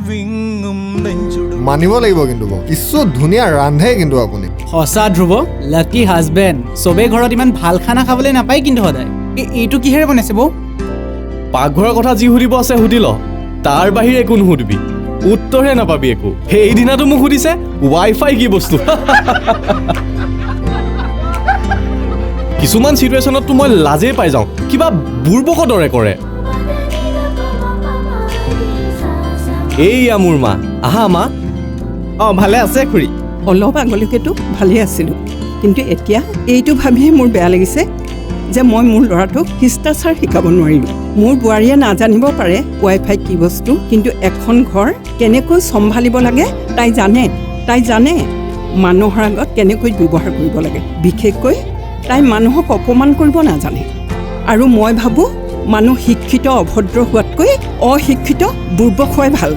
വിങ്ങും നെഞ്ചുടു মানিব লাগিব কিন্তু বৌ, কিছু ধুনীয়া ৰান্ধে কিন্তু আপুনি। সঁচা ধ্ৰুৱ, লাকি হাজবেণ্ড। চবেই ঘৰত ইমান ভাল খানা খাবলৈ নাপায় কিন্তু সদায়। এইটো কিহেৰে বনাইছে বৌ? পাকঘৰৰ কথা যি সুধিব আছে সুধি ল, তাৰ বাহিৰে একো নুসুধিবি, উত্তৰহে নাপাবি একো। সেইদিনাটো মোক সুধিছে ৱাই ফাই কি বস্তু। কিছুমান চিটুৱেশ্যনততো মই লাজেই পাই যাওঁ, কিবা বুৰ্বকৰ দৰে কৰে। এইয়া মোৰ মা। আহা মা। অঁ, ভালে আছে খুৰী? অলপ আগলৈকেতো ভালেই আছিলোঁ, কিন্তু এতিয়া এইটো ভাবিয়ে মোৰ বেয়া লাগিছে যে মই মোৰ ল'ৰাটোক শিষ্টাচাৰ শিকাব নোৱাৰিলোঁ। মোৰ বোৱাৰীয়ে নাজানিব পাৰে ৱাই ফাই কি বস্তু, কিন্তু এখন ঘৰ কেনেকৈ চম্ভালিব লাগে তাই জানে। তাই জানে মানুহৰ আগত কেনেকৈ ব্যৱহাৰ কৰিব লাগে। বিশেষকৈ তাই মানুহক অপমান কৰিব নাজানে। আৰু মই ভাবোঁ, মানুহ শিক্ষিত অভদ্ৰ হোৱাতকৈ অশিক্ষিত বুৰ্বক হোৱাই ভাল।